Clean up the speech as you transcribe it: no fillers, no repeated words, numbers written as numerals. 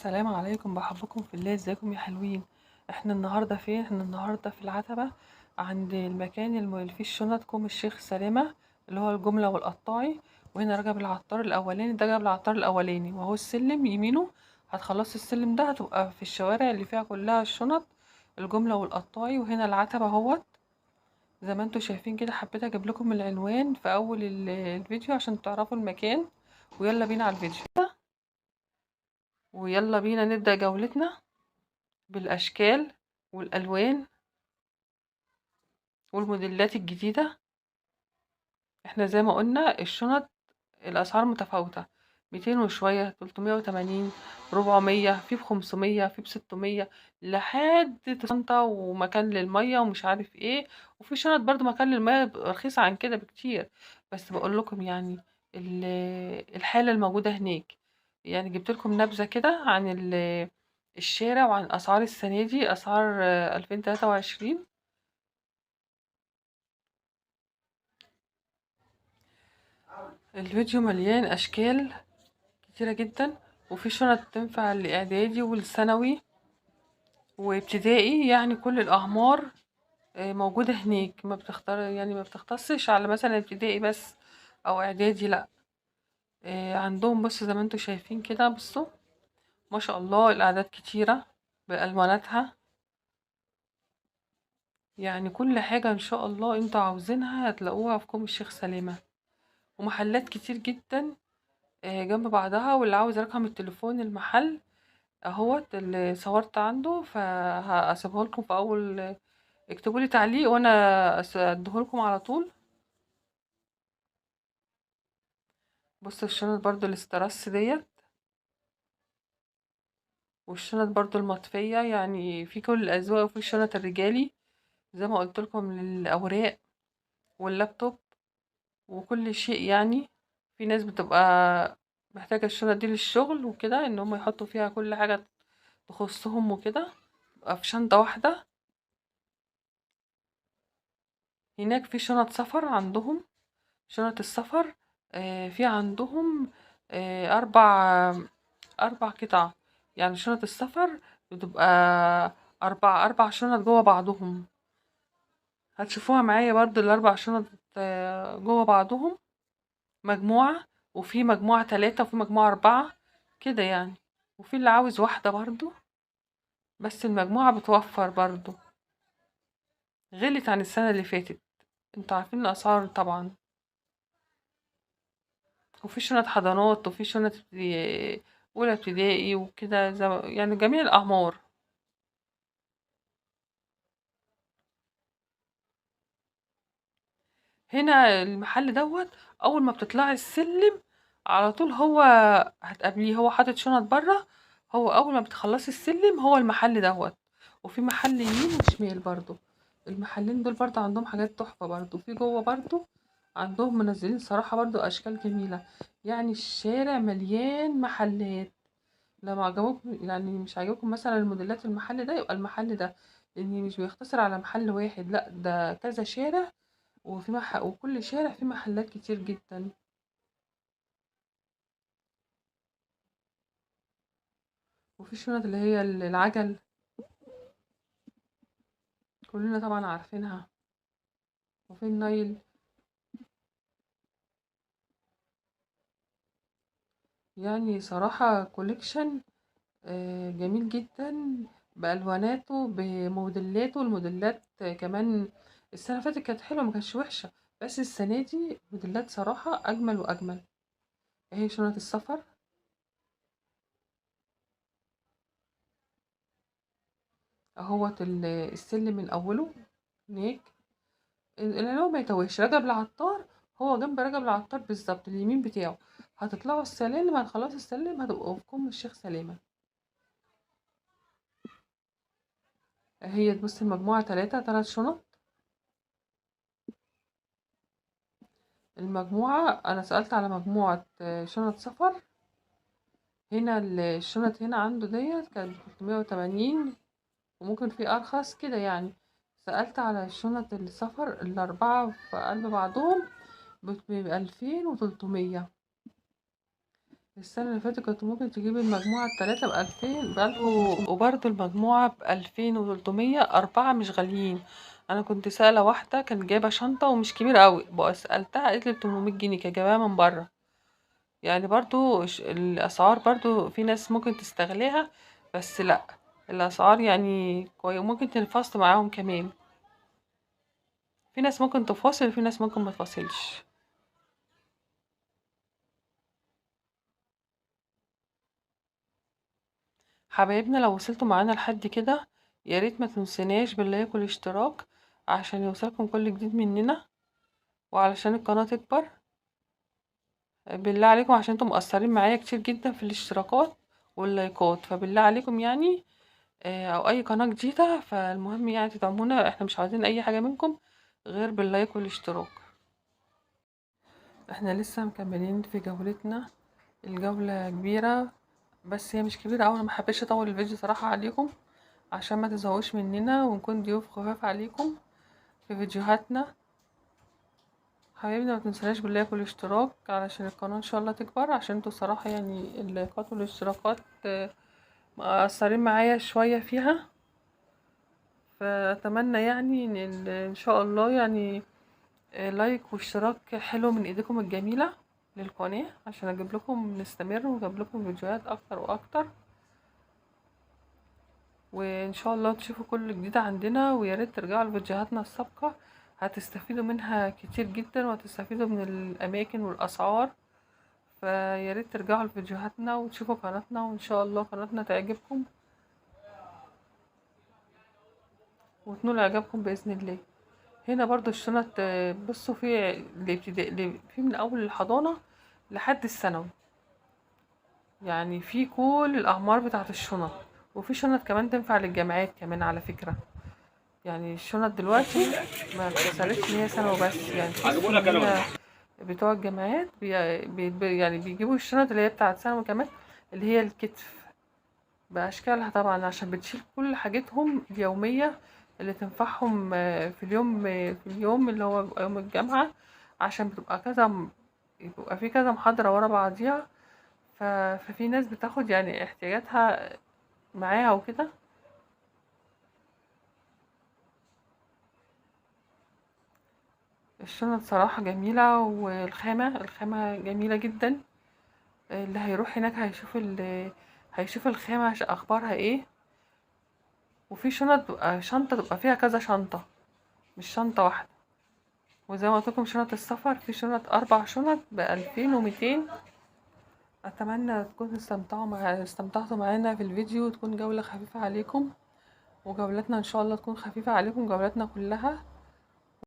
السلام عليكم، بحبكم في الله. ازيكم يا حلوين؟ احنا النهارده فين؟ احنا النهارده في العتبة، عند المكان اللي فيه الشنط، كوم الشيخ سلامه، اللي هو الجملة والقطاعي. وهنا رجب العطار الاولاني، ده رجب العطار الاولاني، وهو السلم يمينه. هتخلصي السلم ده هتبقى في الشوارع اللي فيها كلها الشنط، الجملة والقطاعي. وهنا العتبة اهوت زي ما انتوا شايفين كده. حبيت اجيب لكم العنوان في اول الفيديو عشان تعرفوا المكان. ويلا بينا على الفيديو، ويلا بينا نبدأ جولتنا بالأشكال والألوان والموديلات الجديدة. احنا زي ما قلنا الشنط الأسعار متفاوتة، 200 وشوية، 380، 400، في ب500، في ب600، لحد شنطة ومكان للمية ومش عارف ايه. وفي شنط برضو مكان للمية رخيصة عن كده بكتير. بس بقول لكم يعني الحالة الموجودة هناك، يعني جبت لكم نبذة كده عن الشارع وعن أسعار السنة دي، أسعار 2023. الفيديو مليان أشكال كتيرة جدا، وفي شنط تنفع لإعدادي والثانوي وابتدائي، يعني كل الأعمار موجودة هناك. ما بتختار يعني، ما بتختصش على مثلا ابتدائي بس أو إعدادي، لأ. عندهم بصوا زي ما انتوا شايفين كده، بصوا ما شاء الله الأعداد كتيرة بألواناتها، يعني كل حاجة إن شاء الله انتوا عاوزينها هتلاقوها في كوم الشيخ سلامة. ومحلات كتير جدا جنب بعضها. واللي عاوز رقم التليفون المحل اهوت اللي صورت عنده، فهسيبه لكم في اول، اكتبوا لي تعليق وانا اديه لكم على طول. بصوا الشنط برضو الاسترس ديت، والشنط برضو المطفية، يعني في كل الأذواق. وفي الشنط الرجالي زي ما قلت لكم للأوراق واللابتوب وكل شيء. يعني في ناس بتبقى محتاجة الشنط دي للشغل وكده، ان هم يحطوا فيها كل حاجة تخصهم وكده، تبقى في شنطة واحدة. هناك في شنط سفر عندهم، شنط السفر في عندهم أربع قطع. يعني شنط السفر بتبقى أربع شنط جوه بعضهم، هتشوفوها معايا برضو. الأربع شنط جوه بعضهم مجموعة، وفي مجموعة 3، وفي مجموعة 4 كده يعني. وفي اللي عاوز واحدة برضو، بس المجموعة بتوفر برضو. غلت عن السنة اللي فاتت، انتوا عارفين الأسعار طبعا. وفي شنط حضانات، وفي شنط أولى ابتدائي وكده، يعني جميع الأعمار. هنا المحل دوت أول ما بتطلعي السلم على طول هو هتقابليه، هو حاطط شنط بره. هو أول ما بتخلصي السلم هو المحل دوت. وفي محل يمين وشمال برضو، المحلين دول برضو عندهم حاجات تحفة برضو. في جوه برضو عندهم منزلين صراحة برضو أشكال جميلة. يعني الشارع مليان محلات. لو ما عجبوكم، يعني مش عاجبكم مثلا الموديلات المحل ده، يبقى المحل ده، لأن مش بيختصر على محل واحد، لا ده كذا شارع، وفي وكل شارع فيه محلات كتير جدا. وفي شنط اللي هي العجل، كلنا طبعا عارفينها. وفي النايل، يعني صراحة collection جميل جدا بألواناته بموديلاته. الموديلات كمان السنة اللي فاتت كانت حلوة، ما كانتش وحشة، بس السنة دي موديلات صراحة أجمل وأجمل. اهي شنط السفر، اهوت السلم من أوله هناك، اللي هو ما يتوهش. رجب العطار هو جنب رجب العطار بالظبط، اليمين بتاعه. هتطلعوا السلالم، هتخلصوا السلم هتبقوا في كوم الشيخ سلامة. هي تبص المجموعة 3 شنط. المجموعة أنا سألت على مجموعة شنط سفر. هنا الشنط هنا عنده ديت كانت 380، وممكن في أرخص كده يعني. سألت على شنط السفر الأربعة في قلب بعضهم ب2300. السنة اللي فاتت كنت ممكن تجيبي المجموعة التلاتة بألفين، بألف وبرضه المجموعة ب2300، 4 مش غاليين. أنا كنت سائلة واحدة كانت جايبة شنطة ومش كبيرة أوي، بقى سألتها قالت لي ب800 جنيه، كانت جايباها من بره. يعني برضو الأسعار برضو في ناس ممكن تستغلها، بس لأ الأسعار يعني كويس، ممكن تنفصل معاهم كمان. في ناس ممكن تفاصل وفي ناس ممكن ما تفاصلش. حبايبنا لو وصلتوا معانا لحد كده يا ريت ما تنسوناش بال like والاشتراك عشان يوصلكم كل جديد مننا وعلشان القناة تكبر. بالله عليكم عشان انتم مقصرين معايا كتير جدا في الاشتراكات واللايكات، فبالله عليكم يعني او اي قناة جديدة، فالمهم يعني تدعمونا، احنا مش عاوزين اي حاجة منكم غير بال like والاشتراك. احنا لسه مكملين في جولتنا، الجولة كبيرة بس هي مش كبيرة أوي، انا ما حبيتش اطول الفيديو صراحة عليكم عشان ما تزهقوش مننا ونكون ضيوف خفاف عليكم في فيديوهاتنا. حبايبنا ما تنسوناش بال like والاشتراك علشان القناة ان شاء الله تكبر، عشان انتوا صراحة يعني اللايكات والاشتراكات مقصرين معايا شوية فيها. فاتمنى يعني ان ان شاء الله يعني like واشتراك حلو من ايديكم الجميلة للقناة عشان اجيب لكم، نستمر ونجيب لكم فيديوهات اكتر واكتر، وان شاء الله تشوفوا كل جديد عندنا. ويا ريت ترجعوا لفيديوهاتنا السابقة، هتستفيدوا منها كتير جدا وهتستفيدوا من الاماكن والاسعار. فيا ريت ترجعوا لفيديوهاتنا وتشوفوا قناتنا، وان شاء الله قناتنا تعجبكم وتنول اعجابكم باذن الله. هنا برضو الشنط، بصوا في الابتدائي، في من اول الحضانة لحد الثانوي، يعني في كل الاعمار بتاعه الشنط، وفي شنط كمان تنفع للجامعات كمان على فكرة. يعني الشنط دلوقتي ما اتكسرتش ان هي ثانوي بس، يعني تحس ان هي بتوع الجامعات يعني بيجيبوا الشنط اللي هي بتاعه ثانوي كمان، اللي هي الكتف باشكالها طبعا، عشان بتشيل كل حاجتهم اليومية اللي تنفعهم في اليوم، في اليوم اللي هو بيبقى يوم الجامعة، عشان بتبقى كذا، بيبقى في كذا محاضرة ورا بعضيها. ففي ناس بتاخد يعني احتياجاتها معاها وكده. الشنط صراحة جميلة، والخامة الخامة جميلة جدا. اللي هيروح هناك هيشوف هيشوف الخامة اخبارها ايه. وفي شنط تبقى شنطة تبقى فيها كذا شنطة، مش شنطة واحدة. وزي ما قلت لكم شنط السفر، في شنط 4 شنط ب2200. اتمنى تكونوا استمتعتوا معانا في الفيديو، وتكون جولة خفيفة عليكم، وجولتنا ان شاء الله تكون خفيفة عليكم، جولتنا كلها.